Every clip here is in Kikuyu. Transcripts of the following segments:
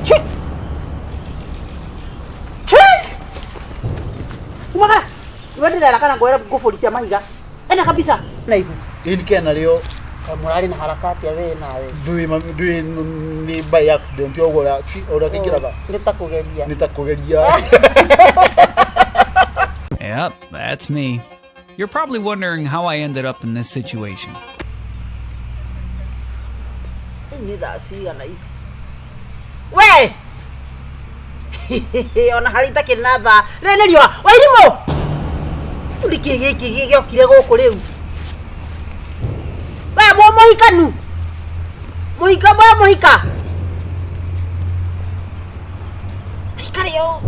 Chui! Chui! Umagara! Wewe ndĩrera kana ngwĩra ngũbũri cia mahiga. Enda kabisa. Na ihu. Ĩni kena rĩo. Mũrarĩ na harakati we nawe. Ndũĩ ndũĩ nĩ by accident ũguo ũrĩa chui ũrĩa kĩingĩraga. Nĩ ta kũgeria. Nĩ ta kũgeria. Yep, that's me. You're probably wondering how I ended up in this situation. Nĩ thaa cigana ici? We! Ona harĩ itakĩrĩ na thaa. Rĩrĩ nĩ riũa. Wairimũ! Rĩu nĩkĩ gĩkĩ gĩokire gũkũ rĩu? We mũhikanu! Mũhika we mũhika! Ikare ũũ.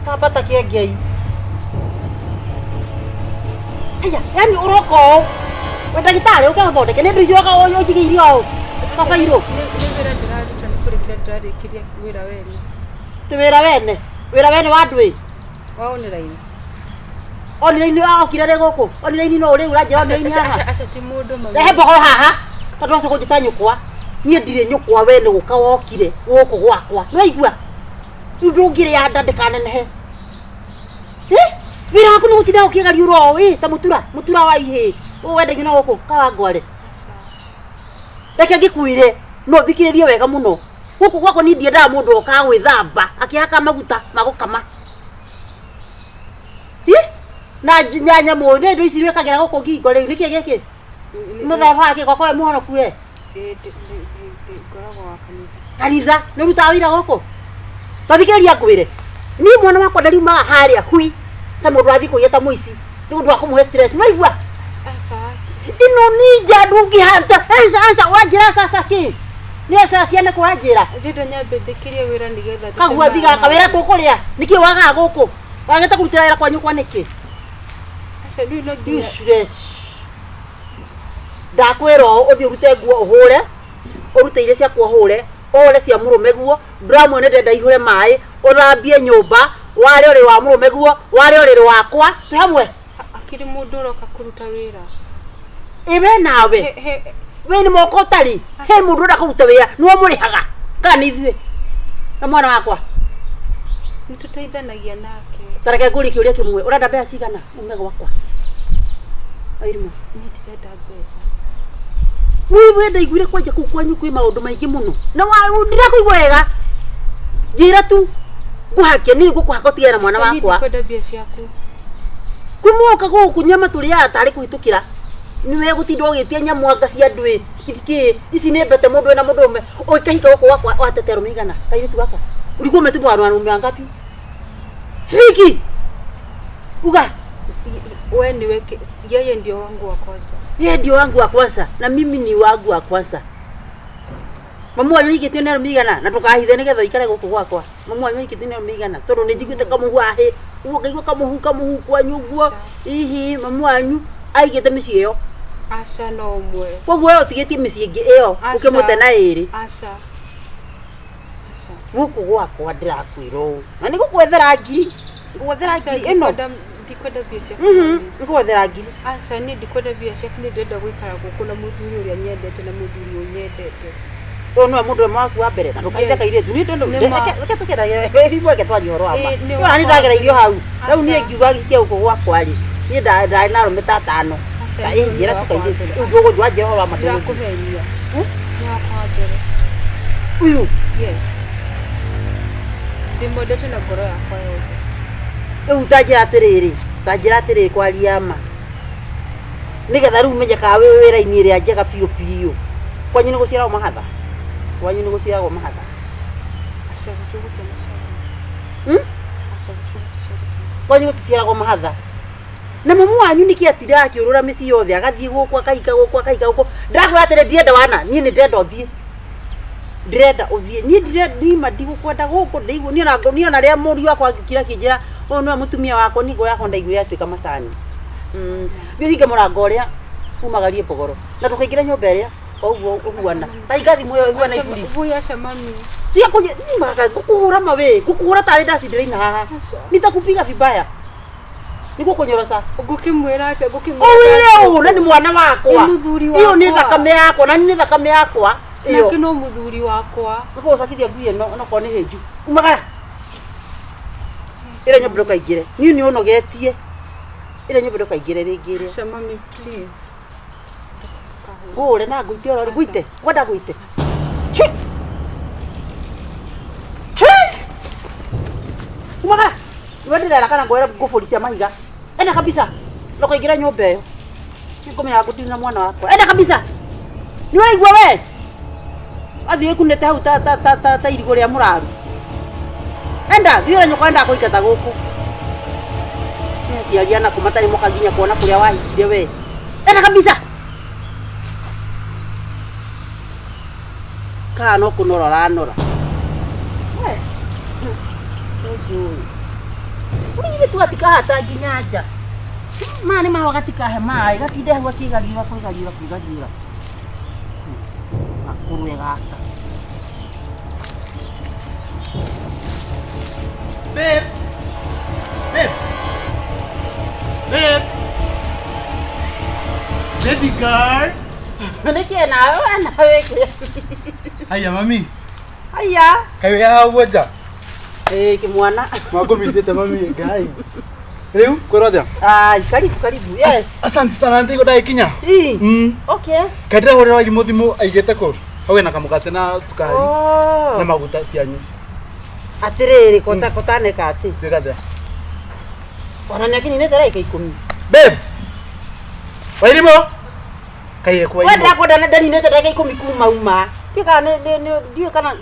Tambata kĩengei. Haya, yani ũroka ũũ. We ndagĩtarĩ ũke ũthondeke nĩ ũndũ icio ũka ũnjigĩire ũũ. Kabairũ. Nĩ wĩra ndĩraruta nĩ kũrĩkia ndĩrarĩkirie wĩra wene. Ti wĩra wene. Wĩra wene wa ndwĩ. Wa online. Online okire rĩ gũkũ. Online no rĩu ũranjĩra online haha. Aca ti mũndũ mami. Rehe mbogo haha. Tondũ wacoka kũnjĩta nyũkwa. Niĩ ndirĩ nyũkwa we nĩ gũka wokire gũkũ gwakwa. Nĩwaigua? Rĩu ndũngĩrĩa nda ndĩkanenehe. Eh? Wĩra waku nĩ gũtinda ũkĩgariũra ũũ ĩ ta mũtura mũtura wa ihĩĩ. Ũũ wendagio na gũkũ Kawangware. Reke ngĩkwĩre no thikĩrĩrie wega mũno. Gũkũ gwakwa niĩ ndiendaga mũndũ okaga gwĩthamba akĩhaka maguta ma gũkama. Ĩ? Na nyanya nyamũ nĩ indo ici wĩkagĩra gũkũ ngingo rĩu nĩkĩ gĩkĩ? Mũtharaba wa kĩ gwakwa we mũhonoku we? Ngoragwo wa kanitha. Kanitha nĩ ũrutaga wĩra gũkũ? Ta thikĩrĩria ngwĩre. Niĩ mwana wakwa ndariumaga harĩa hui ta mũndũ wathiĩ kũiya ta mũici nĩ ũndũ wa kũmũhe stress. Nĩ waigua? Aca. Ĩno nĩ nja ndũngĩhata. Aca aca ũranjĩra aca aca kĩ? Nĩ aca ciana kũ ũranjĩra? Ndĩrenda nyambe ndĩkĩrie wĩra nĩgetha ndute Kagua thiga kawĩra tũkũrĩa. Nĩkĩ wagaga gũkũ? Wagĩte kũrutĩra wĩra kwa nyũkwa nĩkĩ? Aca rĩu no nginya. Useless. Ndakwĩra ũũ ũthiĩ ũrute nguo ũhũre, ũrute iria ciakwa ũhũre, ũhũre cia mũrũme guo, ndũramwona nĩ ndĩrenda ihũre maĩ, ũthambie nyũmba, ware ũrĩrĩ wa mũrũme guo, ware ũrĩrĩ wakwa, twĩ hamwe? Akĩrĩ mũndũ ũroka kũruta wĩra. Ĩ we nawe, we nĩ moko ũtarĩ, he mũndũ ũrenda kũruta wĩra, nĩwe ũmũrĩhaga, kana nĩ ithuĩ? Na mwana wakwa. Nĩ tũteithanagia nake. Ta reke ngũrie kĩũria kĩmwe, ũrenda mbeca cigana ume gwakwa? Wairimũ. Niĩ ndirenda mbeca. Niĩ we ndaiguire kwanja kũu kwanyu kwĩ maũndũ maingĩ mũno. Na ndirakũigua wega. Njĩra tu ngũhake, niĩ ngũkũhaka ũtigane na mwana Niĩ wakwa. ndikwenda mbia ciaku. Kuma woka gũkũ nyama tũrĩaga tarĩ kũhĩtũkĩra. Nĩwe gũtinda ũgĩtia nyamũ anga cia ndwĩ. Kĩ ici nĩ mbete mũndũ wĩna mũndũ ũmwe. Ũkĩhika gũkũ gwakwa watete arũme igana. Kairĩtu gaka. Ulikuwa umetupa wanaume wangapi? Speak! Uga. We niwe yeye ndio wangu wa kwanza. Yeye ndio wangu wa kwanza na mimi ni wangu wa kwanza. Mamu wanyu ahikĩtio nĩ arũme igana na ndũkahithe nĩgetha ũikare gũkũ gwakwa. Mamu wanyu ahikĩtio nĩ arũme igana tondũ nĩ njiguĩte kamũhu ahĩ ũguo ngaigua kamũhu kamũhu kwanyu ũguo hihi mamu wanyu ahikĩte mĩciĩ ĩyo. Aca no ũmwe. Koguo we ũtigĩtie mĩciĩ ĩngĩ ĩyo ũkĩmũte na ĩrĩ. Aca. Aca. Gũkũ gwakwa ndĩrakwĩra ũũ na nĩ gũkwethera ngiri ngũgwethera ngiri ĩno. Ndikwenda mbia ciaku. Ngũgwethera ngiri. Aca niĩ ndikwenda mbia ciaku niĩ ndĩrenda gũikara gũkũ na mũthuri ũrĩa nyendete na mũthuri ũnyendete. Ũyũ nĩwe mũndũ ũmwe waku wa mbere na ndũkahithe kairĩtu. Niĩ reke tũkĩragie rimwe reke twarie ũhoro wa ma. Niĩ ona niĩ ndagereirio hau. Rĩu niĩ ngiuga gĩke gũkũ gwakwa rĩ, niĩ ndarĩ na arũme ta atano. Ta ĩ njĩra tu kairĩtu. Rĩu ndũgũthiĩ wanjĩra ũhoro wa ma ndũgũthiĩ. Ndirakũhenia. Nĩ wakwa wa mbere. Ũyũ? Yes. Ndĩmwendete na ngoro yakwa yothe. Rĩu ta njĩra atĩrĩrĩ, ta njĩra atĩrĩrĩ kwaria ma. Nĩgetha rĩu menye kana wĩ wĩra-inĩ ĩrĩa njega biũ biũ. Kwanyu nĩ gũciaragwo mahatha? Kwanyu nĩ gũciaragwo mahatha? Aca gũtirĩ gũtanaciarwo. Aca gũtirĩ gũticiaragwo. Kwanyu gũticiaragwo mahatha? Na mamu wanyu nĩkĩ atindaga akĩũrũra mĩciĩ yothe agathiĩ gũkũ akahika gũkũ akahika gũkũ. Ndĩrakwĩra atĩrĩ ndirenda wana, niĩ nĩ ndĩrenda ũthiĩ. Ndĩrenda ũthiĩ. Niĩ ndirenda niĩ ndigũkwenda gũkũ ndĩigua niĩ ona niĩ ona rĩrĩa mũriũ wakwa angĩkira akĩnjĩra ũyũ nĩwe mũtumia wakwa niĩ ngoro yakwa ndaiguire yatuĩka macani. Thiĩ ũhinge mũrango ũrĩa umagarie mbogoro na ndũkaingĩre nyũmba ĩrĩa o ũguo ũhuana. Ta hinga thimũ ĩyo ĩhuana iburi. Vui aca mami. Tiga ngũkũhũra ma we, ngũkũhũra tarĩ ndacindĩra haha. Nitakupiga vibaya. Nĩgũkũnyoroca. Ngũkĩmwĩra atĩa? Ngũkĩmwĩra Ũwĩre ũũ na nĩ mwana wakwa. Nĩ mũthuri Ĩyo nĩ wakwa. thakame yakwa na nĩ thakame yakwa. Ĩyo. Nake no mũthuri wakwa. Nĩkũgũcakithia ngui ĩno onokorwo nĩ hĩnju. Umagara. Ĩrĩa nyũmba ndũkaingĩre. Niĩ nĩ ũnogetie. Ĩrĩa nyũmba ndũkaingĩre rĩngĩ ĩrĩa. Aca mami please. Ngũhũre na ngũite oro ngũite. Kwenda ngũite. Chui. Chui. Umagara. Niwe ndĩrera kana ngwĩra ngũbũri cia mahiga. Enda kabisa. Ndũkaingĩre nyũmba ĩyo. Nĩngũmenya ngũtirĩ na mwana wakwa. Enda kabisa. Nĩ ũraigua we? Athiĩ ĩkunĩte hau ta ta ta ta ta irigũ rĩa mũraru. Enda, thiĩ ũrĩa nyũkwa endaga kũingata gũkũ. Nĩ aciari ana kũ matarĩ moka nginya kuona kũrĩa wahikire we. Enda kabisa. Kana no kũnora ũranora. We. Nĩnjũĩ. Mũirĩtu gatikahata nginya nja. Maya nĩ mahũa gatikahe maĩ, gatinde hau gakĩgariũra kwĩgariũra kwĩgariũra. Gakũrwe gaka. Babe. Babe. Babe. Baby girl. Nĩkĩ nawe we nawe kĩ? Haya mami. Haya. Kaĩ haha ũguo nja? Ĩĩ kĩmwana. Mwakũmicĩte mami Ngai. Rĩu kwĩrwo atĩa? Ai, karibu karibu. Yes. Asante sana nĩndigwo ndagĩkinya. Ii. Mm. Okay. Kaĩ ndĩrahũrĩra Wairimũ thimũ aigĩte kũ? Hau ena kamũgate na cukari Oh. na maguta cianyu. Atĩrĩrĩ kota kotaneka atĩ. Gwĩka atĩa? Ona nĩ akinyinĩte ndagĩka ikũmi. Babe. Wairimũ. Kaĩ ekũ We Wairimũ? ndĩrakwenda ndaninĩte ndagĩka ikũmi kuma uma. Ndiũĩ kana nĩ nĩ ndiũĩ kana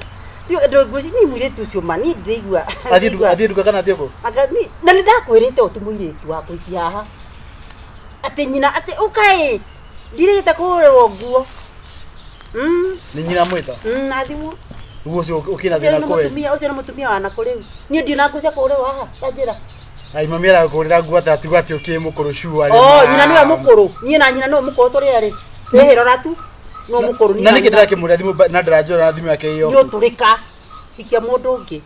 ndiũĩ ndũngwĩci ni mũirĩtu ũcio ma niĩ ndĩigua. Athiĩ nduka athiĩ nduka kana athiĩ kũ? Anga ni na nĩ ndakwĩrĩte ũti mũirĩtu wa kũikia haha. Atĩ nyina atĩ ũkaĩ ndirĩte kũhũrĩrwo nguo. Mm, Nĩ nyina mwĩta. na thimũ. Ũguo ũcio ũkĩna Ũcio thĩna nĩ kweli. mũtumia ũcio nĩ mũtumia wa nakũ rĩu. Niĩ ndirĩ na nguo cia kũhũrĩrwo haha ta njĩra. Ai mami arakũhũrĩra nguo atĩ atigo atĩ ũkĩ mũkũrũ cua. Oh, nyina nĩwe mũkũrũ. Niĩ na nyina nĩwe mũkũrũ tũrĩ erĩ. Twĩhĩrora tu. No mũkũrũ niĩ Na nĩkĩ nyina. ndĩrakĩmũrĩra thimũ na ndĩranjũra na thimũ yake ĩyo. Nĩ ũtũrĩka. Hikia mũndũ ũngĩ.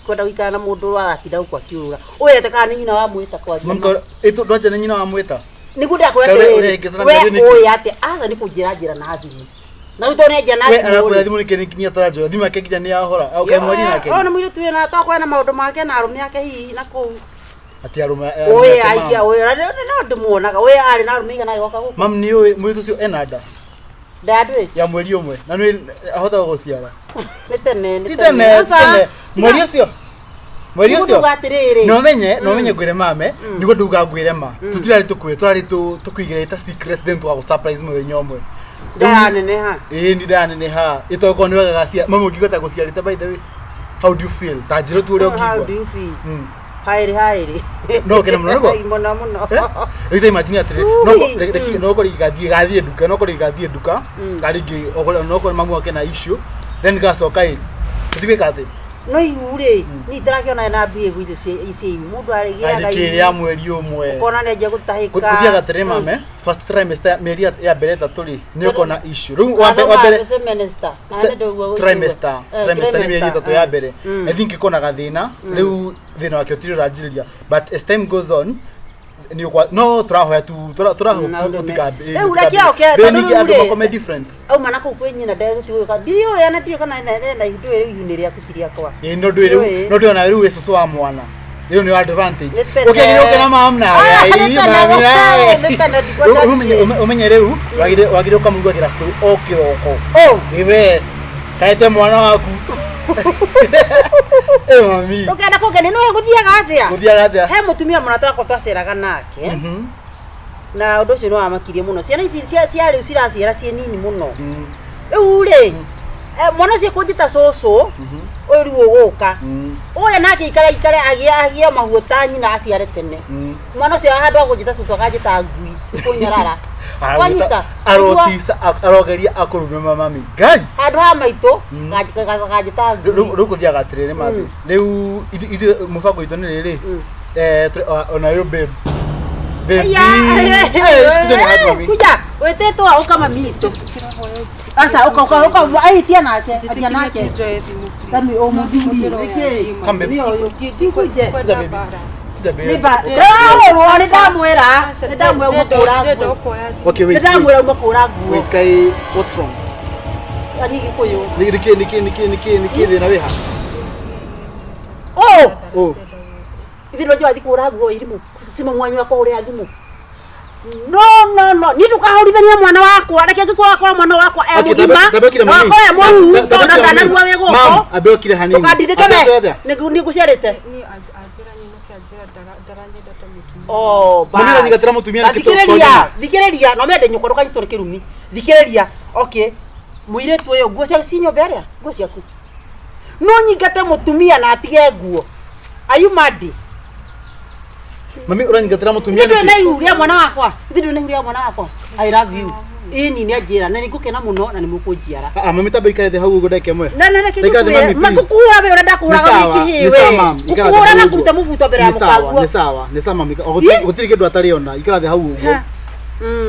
Kwenda gũikara na mũndũ aratinda gũkũ akĩũrũra. Ũyũ kana nĩ nyina wa mwĩta kwaria. Mami ko ndwanja nĩ nyina wa mwĩta. Nĩguo ndakwĩra Kaũrĩa- atĩrĩrĩ, ũrĩa ĩngĩcana we mĩario nĩkĩ? ũĩ atĩ aca nĩ kũnjĩra njĩra na thimũ. Na rĩu tondũ nĩ anjĩra na We thimũ arakwĩra rĩ. thimũ nĩkĩ nginya ataranjũra thimũ yake nginya nĩ yahora. Au kaĩ mwari nake. Ũyũ nĩ mũirĩtu wĩna tokorwo ena maũndũ make na arũme ake hihi na kũu. Atĩ arũme. Ũyũ aikia ũyũ na no ndĩmuonaga ũyũ arĩ na arũme igana agĩgoka gũkũ. Mam nĩ ũĩ mũirĩtu ũcio ena nda Ndandũĩ. ya mweri ũmwe na nĩ ahota gũciara. Nĩ tene nĩ Ti tene, ti Aca, tene. Mweri ũcio. Mweri Nĩguo ũcio. nduga atĩrĩrĩ. No menye, no menye ngwĩre mame, nĩguo nduga ngwĩre ma. Tũtirarĩ tũkwĩre, tũrarĩ tũkũigĩrĩte ta secret then tũgagũ surprise mũthenya ũmwe. Ndayaneneha. Ĩĩ nĩ ndaneneha. Ĩtokorwo nĩ wega gacia. Mami ũngĩigua ta gũciarĩte by the way. How do you feel? Ta njĩra tu ũrĩa How do ũngĩigua. you feel? Mm. Haĩrĩ haĩrĩ. No ũkene mũno nĩguo? Mũno mũno. Rĩu ta imagine atĩrĩ, no Ui, no korwo gathiĩ gathiĩ nduka, no korwo gathiĩ nduka, karĩngĩ okorwo no korwo mamu wake na issue, then gacoka ĩ, tũthiĩ gwĩka atĩ? No ihu rĩ, niĩ itarakĩona na mbia igu icio cia ihu. Mũndũ arĩgĩaga Arĩkĩ rĩa mweri ũmwe. Ũkona nĩ anjia gũtahĩka. Gũthiaga atĩrĩ mame, first trimester mĩeri ya mbere ĩtatũ rĩ, nĩ ũkona issue. Rĩu wa mbere trimester trimester nĩ mĩeri ĩtatũ ya mbere. I think ĩkona gathĩna, rĩu thĩna wake ũtirĩ ũranjĩrĩria, but as time goes on nĩ ũkwa no tũrahoya tu tũrahope tu ũtikambe Rĩu reke oke, tondũ ningĩ rĩu andũ rĩ- makome different. Auma na kũu kwĩ nyina ndegũtigũka. Ndiũĩ ona ndiũĩ kana ena ihu ndũĩ rĩu ihu nĩ rĩaku ti rĩakwa. Ĩĩ no ndũĩ rĩu Ndiũĩ. no ndũĩ ona rĩu wĩ cũcũ wa mwana. Ĩyo nĩ advantage. Nĩ tene. Ũkĩagĩrĩire ũke na mam nawe. Ah, nĩ Ĩĩ, tene, mami nawe. nĩ tene, ndikwenda Rĩu ũmenye- athiĩ. ũmenye rĩu wagĩrĩire wagĩrĩire ũkamũrugagĩra cũrũ o kĩroko. Oh, Ĩwe kaete mwana waku. Ĩ mami. ũkenda kũngenia nĩwe gũthiaga atĩa? Gũthiaga atĩa? He mũtumia mũrata wakwa twaceraga nake. Mhm. Na ũndũ ũcio nĩ wamakirie mũno. Ciana ici cia rĩu ciraciara ciĩ nini mũno. Mm. Rĩu rĩ, mwana ũcio kũnjĩta cũcũ, ũyũ rĩu ũgũka. Mm. Ũrĩa nake ikare ikare agĩe agĩe mahuo ta nyina aciare tene. Mm. Mwana ũcio handũ ha kũnjĩta cũcũ akanjĩta ngui, kũnyarara. Wanyita? Arotisa arogeria akũrume mami. Ngai. Handũ ha maitũ, kanjĩta ngui. Rĩu gũthiaga atĩrĩrĩ mathi. Rĩu ithuĩ mũbango witũ nĩ rĩrĩ. Eh ona ũyũ babe. Baby. Aya, Eh, sikiza ni hadi mami. kuja wĩtĩtwo ũka mami witũ. Aca ũka ũka ũka ahitia nake, atia nake. Njoe thimũ please. Tami o mũthuri, nĩkĩ? Come, babe. Nĩ ũyũ. Tikuje. Kuja baby. Kuja baby. Nĩ ba. Ndĩrahũrwo nĩ ndamwĩra, nĩ ndamwĩra uma kũhũra Ndĩrenda nguo. kuoya thimũ. Okay, Nĩ wait. ndamwĩra Wait. uma kũhũra nguo. Wait, kai what's wrong? Arie Gĩkũyũ. Nĩkĩ nĩkĩ nĩkĩ nĩkĩ nĩkĩ thĩna wĩ ha? Oh! Oh. Ithe ndonje wathi kũhũra nguo irimũ. Si mamu wanyu akũhũrĩra thimũ. No no no, niĩ ndũkahũrithania mwana wakwa. Reke angĩkorwo akora mwana wakwa e Okay, mũgima. tambe okire Na mami. wakora e mũruru Ta- tondũ tambe okire ndanarua mami. wĩ Mam, gũkũ. ambe okire hanini. Ndũkandindĩke Ambe we. okire atĩa? Nĩngũciarĩte. Niĩ anjĩra nyinũke anjĩra ndaranyenda ta mũtumia. Oh, Mami ũranyingatĩra mũtumia nĩkĩ thikĩrĩria, thikĩrĩria, no mende nyũkwa ndũkanyitwo nĩ kĩrumi. Thikĩrĩria, okay. Mũirĩtu ũyũ nguo ciaku ci nyũmba ĩrĩa? Nguo ciaku. No nyingate mũtumia na atige nguo. Are you mad? Mami ũranyingatĩra mũtumia Ithe ndũrĩ nĩkĩ? na ihu rĩa mwana wakwa. Ithe ndũrĩ na ihu rĩa mwana wakwa. I love you. Ĩni nĩ anjĩra na nĩ ngũkena mũno na nĩ mũkũnjiara. Ah, ah, mami tambe ikare thĩ hau ũguo ndagĩka ĩmwe. Na na reke Ikara thĩ, ngũkwĩre, mami, ma please. ngũkũhũra we ũrĩa ndakũhũraga Nĩ sawa, wĩ kĩhĩĩ nĩ we. sawa, mam. Ikara thĩ Ngũkũhũra hau na ũguo. kũruta mũbuto mbere ya Nĩ sawa, mũkaguo. nĩ sawa, nĩ sawa mami. O, Ĩ? Gũtirĩ kĩndũ atarĩ ona. Ikara thĩ hau ũguo.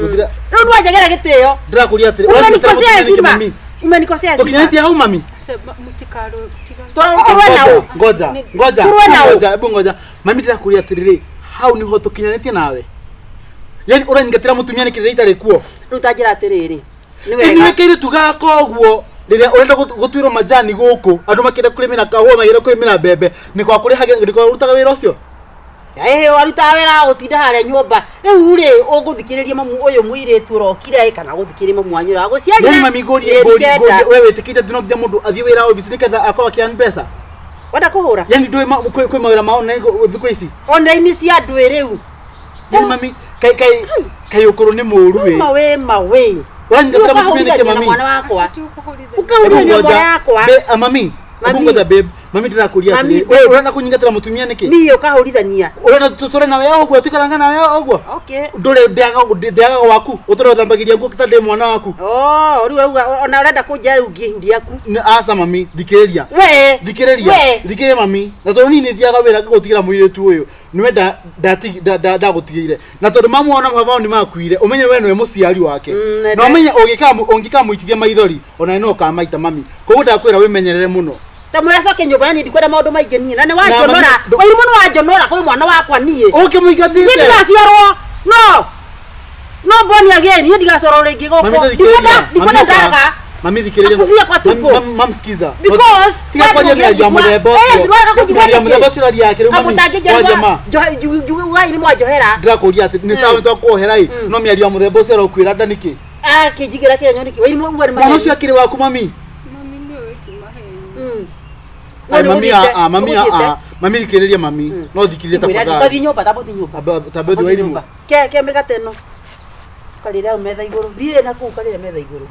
Gũtirĩ- Rĩu nĩwanjagĩra gĩtĩo. Ndĩrakũria atĩrĩ, ũranyingatĩra Umenikosea mũtumia nĩkĩ, heshima. mami? Umenikosea heshima. Tũkinyanĩtie hau mami? Aca, mũtikarũe, tiga- Tũrũe nao. Ngoja, ngoja, Tũrũe nao. ngoja, hebu ngoja. Mami ndĩrakũria atĩrĩrĩ, hau nĩho tũkinyanĩtie nawe? Yani ũranyingatĩra mũtumia nĩkĩ rĩrĩa itarĩ kuo? Rĩu ta njĩra atĩrĩrĩ. Nĩ Ĩ wega. nĩwe kairĩtu gaka ũguo rĩrĩa ũrenda gũtuĩrwo majani gũkũ andũ makĩenda kũrĩmĩra kahũa makĩenda kũrĩmĩra mbembe nĩ kwa kũrĩhagĩra nĩ kwa ũrutaga wĩra ũcio Ĩhĩ warutaga wĩra wa gũtinda harĩa nyũmba. Rĩu rĩ ũgũthikĩrĩria mamu ũyũ mũirĩtu ũrokire kana gũthikĩrĩria mamu wanyu ũrĩa wagũciarire. yani mami ngũrie Mĩeri ngũrie kenda. ngũrie we wĩtĩkĩte atĩ no nginya mũndũ athiĩ wĩra obici nĩgetha akorwo akĩearn mbeca Wenda kũhũra? yani ndũĩ kwĩ mawĩra ma online thikũ ici Online cia andũ ĩ rĩu. yani mami kai kai kai ũkũrũ nĩ mũũru wĩ Mawe mawe. Ũranyingatĩra mũtumia nĩkĩ, Ũkahũrithania na mami? mwana wakwa. Aca, tigũkũhũrithania. Ũkahũrithania Hebu mwana ngoja. yakwa. Mami hebu Mami. ngoja babe mami ndĩrakũria Mami, atĩrĩrĩ we ũrenda kũnyingatĩra mũtumia nĩkĩ Niĩ ũkahũrithania. ũrenda tũtũre nawe ũguo tũikaranga nawe ũguo Okay. ndũrĩ ndĩagaga waku ũtũre ũthambagiria nguo ta ndĩ mwana waku Oh, rĩu ũrauga ona ũrenda kũnjĩra rĩu ngĩe ihu rĩaku. Nĩ- aca mami thikĩrĩria We. thikĩrĩria We. thikĩrĩria mami na tondũ niĩ nĩ thiaga wĩra ngagũtigĩra mũirĩtu ũyũ nĩwe ndagũtigĩire na tondũ mamu ona baba wao nĩ makuire ũmenye we nĩwe mũciari wake Mm, na ũmenye ũngĩkamũitithia maithori ona no ũkamaita mami koguo ndakwĩra wĩmenyerere mũno Ta mwĩra coke nyũmba na niĩ ndikwenda maũndũ maingĩ niĩ na nĩ Na wanjonora. mami, ndũ- Wairimũ nĩ wanjonora kwĩ mwana wakwa niĩ. Niĩ ũkĩmũingatĩte ndigaciarwo. No. No born again, niĩ ndigaciarwo rĩngĩ gũkũ. Mami Ndikwenda thikĩrĩria ndikwenda ndaraga. mami thikĩrĩria Akuvia kwa tupo. Mam sikiza Because tiga kwaria mĩario ya mũthemba Eh, ũcio siwaka kũnjigua mĩario ya nĩkĩ? mũthemba ũcio ũraria yake rĩu mami kwaria ma Kamũtangĩnjĩra nĩ mwanjohera. ndĩrakũria atĩ nĩ sawa nĩtwakuohera ĩ no mĩario ya mũthemba ũcio ũrakwĩra nda nĩkĩ Akĩnjigĩra kĩenyo nĩkĩ? Wairimũ uga nĩ mwana maheni. ũcio akĩrĩ waku mami Mami nĩũĩ ti maheni. Mm. Ai, No, mami nĩũgũthiĩte- a mami a nĩũgũthiĩte. mami thikĩrĩria mami no thikĩrĩrie Ngwĩra tafadhali tathiĩ nyũmba tambũthiĩ nyũmba. Tambe ũthiĩ Wairimũ. Nyũmba. Ke ke mĩgate ĩno. Karĩre hau metha igũrũ. Thiĩ na kũu karĩre metha igũrũ.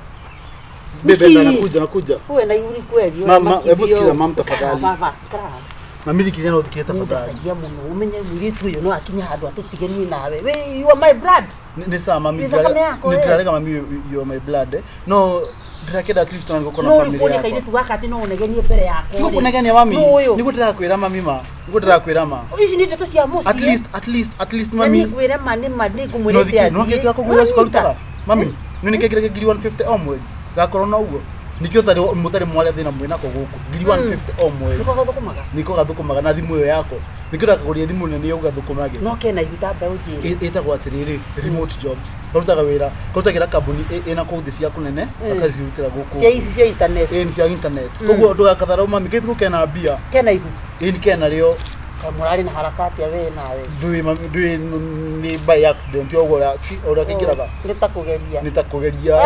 Bebe Nĩkĩ? nakuja nakuja Uwe na ihuri kweli. Ma- hebu sikiza, mam, tafadhali. Baba, ikara haha. mami thikĩrĩria no thikĩrĩrie tafadhali Mũndakagia mũno ũmenye mũirĩtu ũyũ no akinye handũ atũtige niĩ nawe. We, you are my blood. nĩ sawa mami Nĩ thakame yakwa, nĩ we. ndĩrarega mami you are my blood eh. no ndĩrakĩenda at least ona nĩgũkorwo na No family ũrĩ yakwa kairĩtu gaka atĩ no ũnegenie mbere yakwa. Nĩguo kũnegenia mami Nũ ũyũ? nĩguo ndĩrakwĩra mami ma nĩguo ndĩrakwĩra ma Ici nĩ ndeto cia mũciĩ. at least at least at least Na mami niĩ ngwĩre ma nĩ ma nĩ no ngũmwĩrĩte thikĩ no athiĩ. kĩrĩa kũgũra Nĩwanyita? cukari mami nĩ nĩ kĩngĩra ngiri 150 o mweri gakorwo na ũguo nikĩo ũtarĩ mũtarĩ mwarĩa thĩna mwĩnako gũkũ ngiri 150 o mweri Nĩko gathũkũmaga? niko gathũkũmaga na thimũ ĩyo yako nikĩo ndakagũria thimũ nene yo gathũkũmage No kena ihu ta mbeũ njĩrĩ. ĩtagwo atĩrĩrĩ remote jobs karutaga wĩra karutagĩra kambuni ĩna kũu thĩ cia kũnene akacirutĩra gũkũ Cia ici cia internet. ĩni cia internet koguo ndũgakatharau mami gĩthukũ kena mbia Kena ihu. ĩni kena rĩo Kaĩ mũrarĩ na harakati a we nawe. ndũĩ mami ndũĩ nĩ by accident ũguo ũrĩa kĩingĩraga Nĩ ta kũgeria. nĩ ta kũgeria